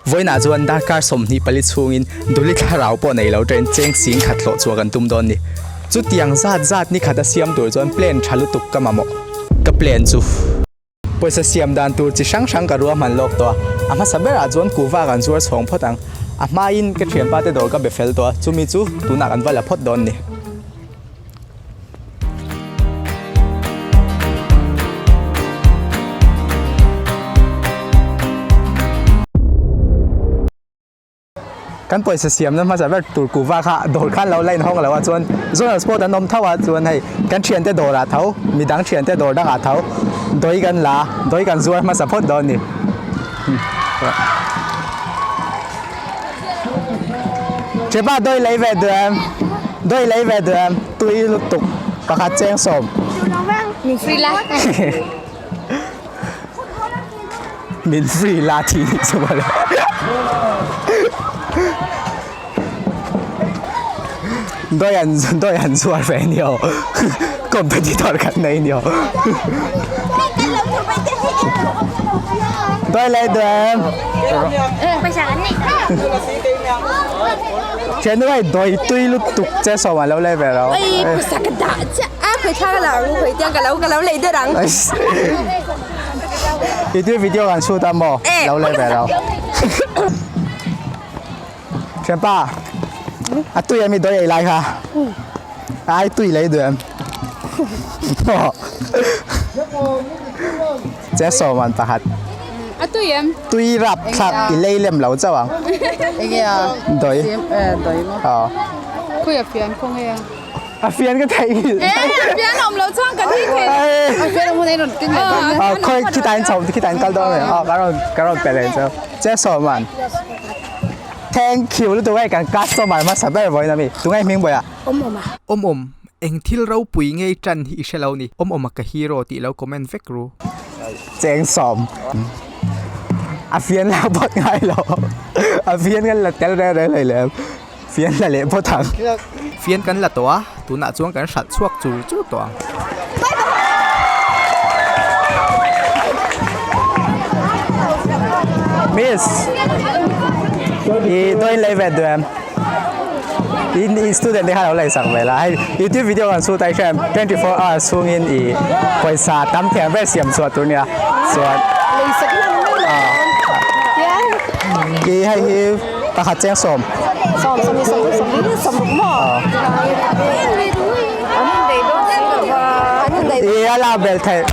Vawiinah chuan darkar 24 chhungin Duli thlarau pawh nei lo train cheng sing khat hlawh chhuah kan tum dawn ni. Chutiang zat zat ni khat a siam tur chuan plan tha lutuk ka mamawh. Ka plan chu. Pawisa siam dan tur chi hrang hrang ka ruahman lawk tawh a, a hmasa berah chuan kuhva kan zuar chhawng phawt ang. A hmain ka thianpa te dawr ka be fel tawh a, chumi chu tunah kan va la phawt dawn ni. Kan pawisa siamna hmasa ber tur kuhva kha dawr khan lo la inhawng lo a chuan zonal sport an awm tho a chuan hei kan thiante dawrah tho midang thiante dawr dangah tho dawi kan la dawi kan zuar hmasa phawt dawn a ni. Chepa dawi lei ve duh em dawi lei ve duh em tui lutuk pakhat cheng sawm. Min free la thi nih chu mawle. Dawi an dawi an zuar ve ni aw. Competitor khat nei ni aw. Dawi lei duh em? Thiannu hei dawi tui lutuk che sawm an lo lei ve lo. I tui video kan shoot a maw? Lo lei ve lo. Thianpa, a tui em i dawi ei lai kha? Ai tui lei duh em? Che sawm an pakhat. A tui em? Tui rap thlak i lei lem lo chauh ang. Enge a? Dawi. Dawi maw? Aw. Khawi a fian khaw nge a? A fian ka theih nghilh. Eh, a fian a awm lo chuan kan ei thei. A fian a hmun ei rawn keng leh dawn. Aw, khawi khitah in chho, khitah in kal dawn a ni. Aw, ka rawn ka rawn pe leh cheu. Che sawm an. Thank you lutuk hei kan customer hmasa ber vawiin a mi. Tunge hming bawiah? Awm awm a. Awm awm, eng thil ropui ngei tan hi i hre lo ni. Awm awm a ka hero tih lo comment vek ru. Cheng sawm. A fian la phawt ngai lo. A fian kan la tel reng reng hlei lem. Fian la leh phawt ang. Fian kan la tawh a, tunah chuan kan hralh chhuak chur chur tawh ang. Miss, i dawin lei ve duh em? In i student te kha lo lei sak ve la. Hei YouTube video kan shoot ai hian 24 hours chhungin i pawisa tam thiam ber siam chhuah tur nia. Chuan Lei sak hian mai lo. I hei hi pakhat cheng sawm. Sawm sawm i sawm sawm i sawm ruk maw? An indaih dawn si lo va. An indaih. I a la bel theih.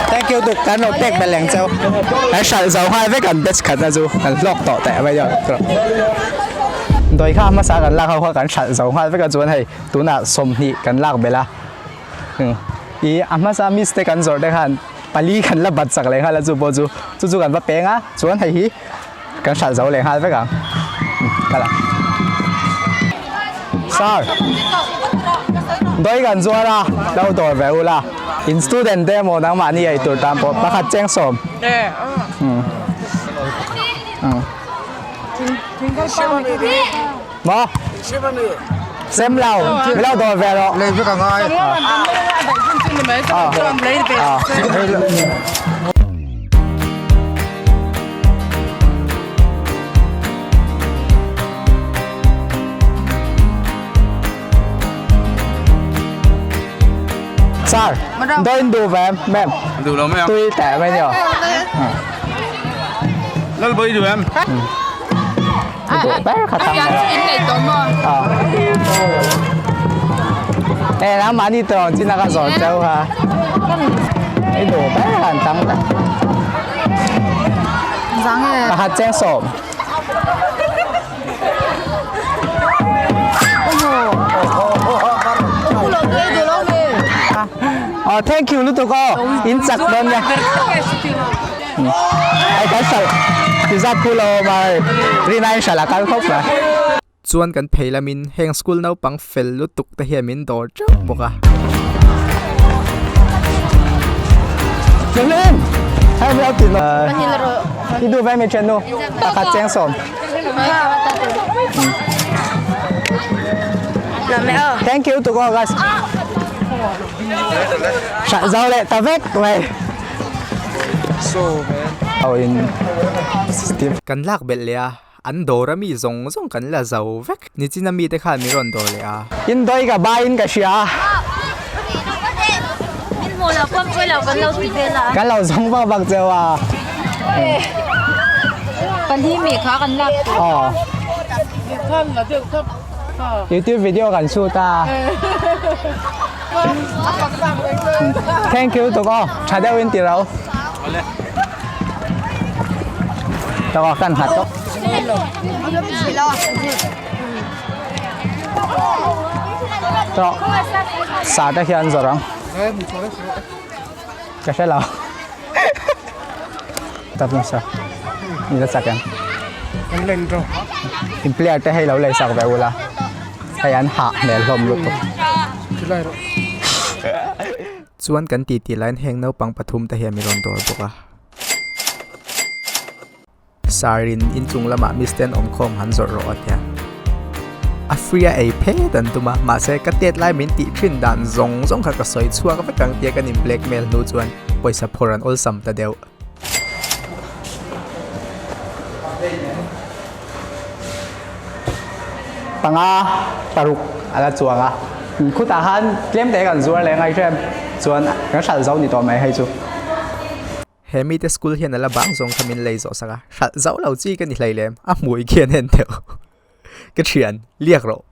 Thank you tuk kan lo pek belh ang cheu. Kan hralh zo nghal vek an batch khat na chu kan hlawk tawh teh mai a. Dawi kha hmasa kan lak ho kha kan hralh zo nghal vek a chuan hei tunah 20 kan lak belh a. I a hmasa miss te kan zawrh te khan pali kan la bat chak leh nghal a chu pawh chu chu chu kan va peng a chuan hei hi kan hralh zo leh nghal vek ang. Kal ang. Sir, dawi kan zuar a, lo dawr ve ula. In student te emaw nangmahni ei tur tan pawh pakhat cheng sawm. Maw? Sem lo, mi lo dawr ve rawh. Lei vek a ngai. Sir, dawi duh ve em? Ma'am. Duh lo mai ang. Tui teh mai ni aw. Lal bawi duh em? Duh ber kha tang mai. In nei tawh maw? Eh, nangmahni tawng chin a ka zawr cheu kha. I duh ber kha an tang ta. Zang e. Pakhat cheng sawm. Oh, thank you lutuk aw. In chak dawn nia. Ai kan hralh tizat phu lo mai. Rina in hralh a kal khawp mai. Chuan kan phei lamin heng school naupang fel lutuk te hian min dawr teuh bawk a. Tlem! Hei hmel ti no. I duh ve mi thian nu. Pakhat cheng sawm. Thank you to all guys. Hralh zo leh ta vek mai. Kan lak belh leh a, an dawr a mi zawng zawng kan la zo vek. Nichina mite khan min rawn dawr leh a. Indawi ka baiin ka hria a. Min hmuh loh pawm pawh lo kan lo ti vel a. Kan lo zawng vak vak cheu a. Pali mi kha kan lak tur. Aw. YouTube video kan shoot a. Thank you tuk aw. Tha deuh in ti ro. Tuk aw kan nghat tuk. Tuk sa te hian zawrh ang. Ka hre lo. Tap nasa. Ni la chak em. In player te hei lo lei sak ve ula. Hei an hah hmel hlawm lutuk. Chuan kan titi laiin heng naupang pathum te hian min rawn dawr bawk a. Sarin inchung lamah misten awmkhawm han zawrh rawh a tia. A free a ei phet an tum a, mahse ka tet lai min tih thin dan zawng zawng kha ka sawi chhuak vek ang tia kan in blackmail hnu chuan pawisa phawrh an awlsam ta deuh. Panga paruk a la chuang a, khutah khan tlem te kan zuar leh ngai hrem chuan kan hralh zo ni tawh mai hei chu. He mite school hian a la bang zawng kha min lei zawh sak a, hralh zauh lo chi ka ni hlei lem, a hmui khian en deuh. Ka thian, liak rawh,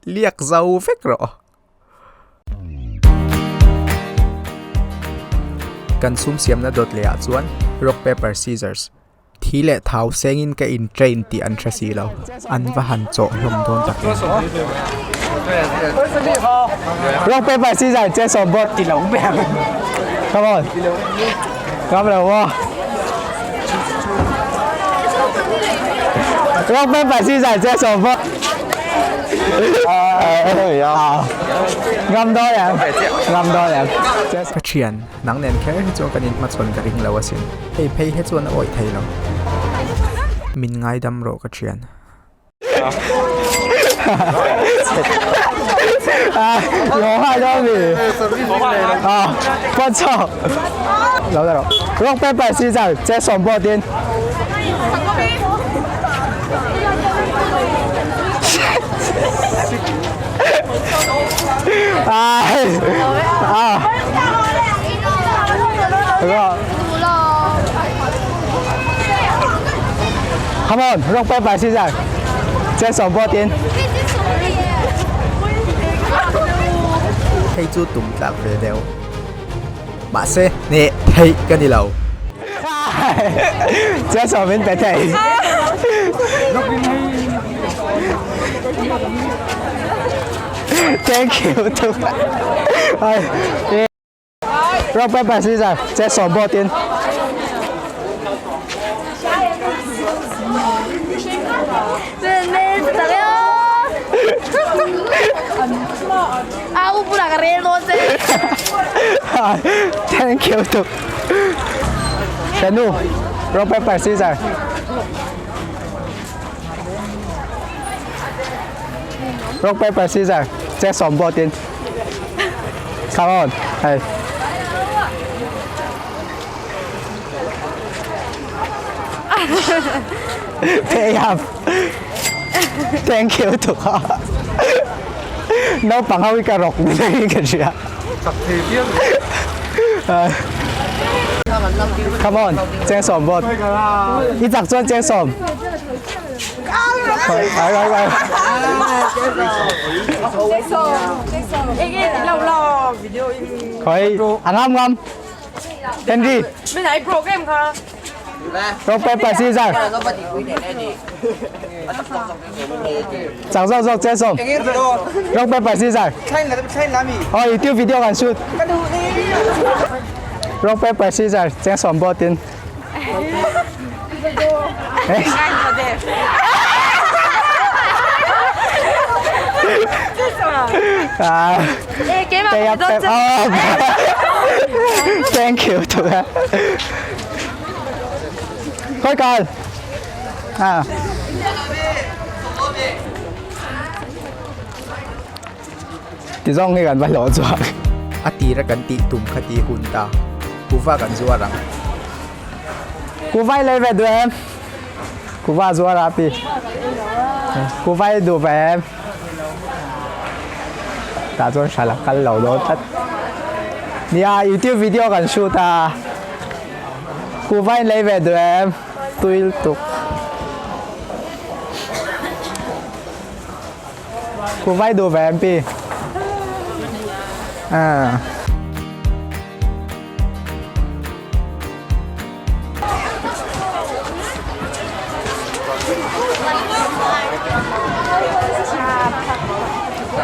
liak zo vek rawh. Kan sum siamna dawt leh ah chuan rock paper scissors thi leh thau sengin ka in train tih an hre si lo, an va han chawh hlawm dawn tak em. Rock paper scissors che sawm bawk ti lo ber. Come on. Come lo maw. Rock paper scissors che sawm bawk. Ngam dawn em? Ngam dawn em? Ka thian, nang nen kher hi chuan kan inhmachhawn ka ring lo asin. Hei phei hi chuan a awih thei lo. Min ngaidam rawh ka thian. Rock paper scissors che sawm pawh tin. Come on, rock paper scissors. Che sawm pawh tin. Hei chu tum tlak ve deuh. Mahse, hneh theih ka ni lo. Che sawm in pe thei. Thank you tu. Rock paper scissors. Che sawm pawh tin. Thank you tu. Shanu, rock paper scissors. Rock paper scissors. Che sawm pawh tin. Come on. Hey. Pay up. Thank you tu. Naupang ho hi ka rawk ni in ka hria. Come on, cheng sawm bawt. I chak chuan cheng sawm. Ai ai ai. Khoi, a ngam ngam. Henry. Rock paper scissors. Chak zawk zawk che sawm. Rock paper scissors. Oh, YouTube video kan shoot. Rock paper scissors cheng sawm pawh tin. Thank you to that. Khoi kal. À. Ti zawng hi kan va hlawh chuak. A tira kan tih tum kha ti hun ta. Kuva kan zuar ang. Kuva i lei ve duh em? Kuva zuar a pi. Kuva i duh ve em? Tah chuan hral a kal lo dawn tlat. Nia YouTube video kan shoot a. Kuva in lei ve duh em? Tui lutuk. Kuva i duh ve em pi? Ah.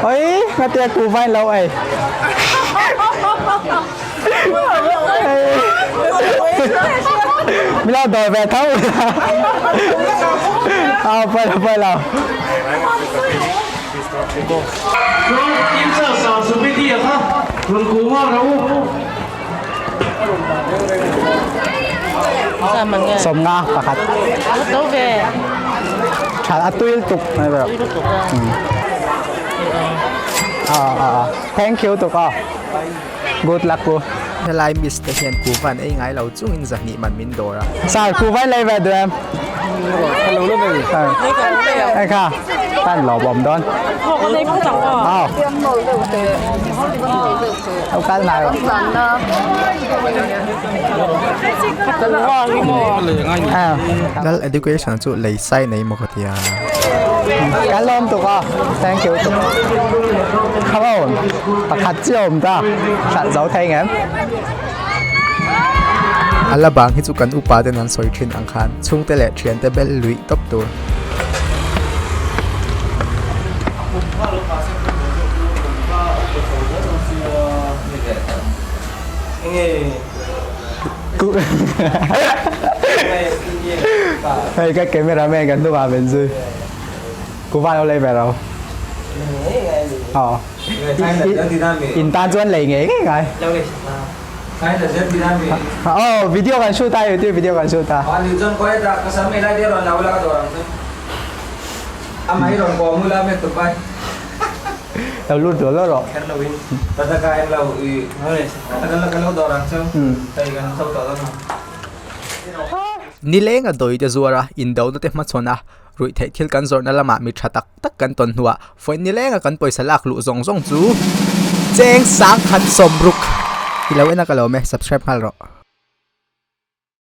Oi, ngatia kuva in lo ei. Min lo dawi ve tho. Aw pawi lo pawi lo. Sawmnga pakhat. Tha a tui lutuk mai ber. Thank you tuk aw. Good luck ku. Helai miss te hian kuva an ei ngai lo chungin zahnih man min dawr a. Sir, kuva in lei ve duh em? Hei kha, tan lo bawm dawn. Aw. Lo kal nai rawh. Lal education chu lei sai nei maw ka tia. Kan lawm tuk aw. Thank you tuk. Come on. Pakhat chi awm ta. Hrat zo thei ngem. A la bang hi chu kan upa ten an sawi thin ang khan chhungte leh thiante bel luih tawp tur. Hei ka camera man kan hnungah min zui. Kuva lo lei ve lo. Aw. In tan chuan lei ngei ngei ngai. Aw video kan shoot a youtube video kan shoot a. Lo lut rawh rawh rawh. Nileng a dawi te zuar a, indona te hmachhawn a, ruihtheih thil kan zawrhna lamah mi tha tak tak kan tawn hnuah vawi nileng a kan pawisa lak luh zawng zawng chu cheng sang khat sawm ruk. I lo en a ka lo awm e, subscribe nghal rawh.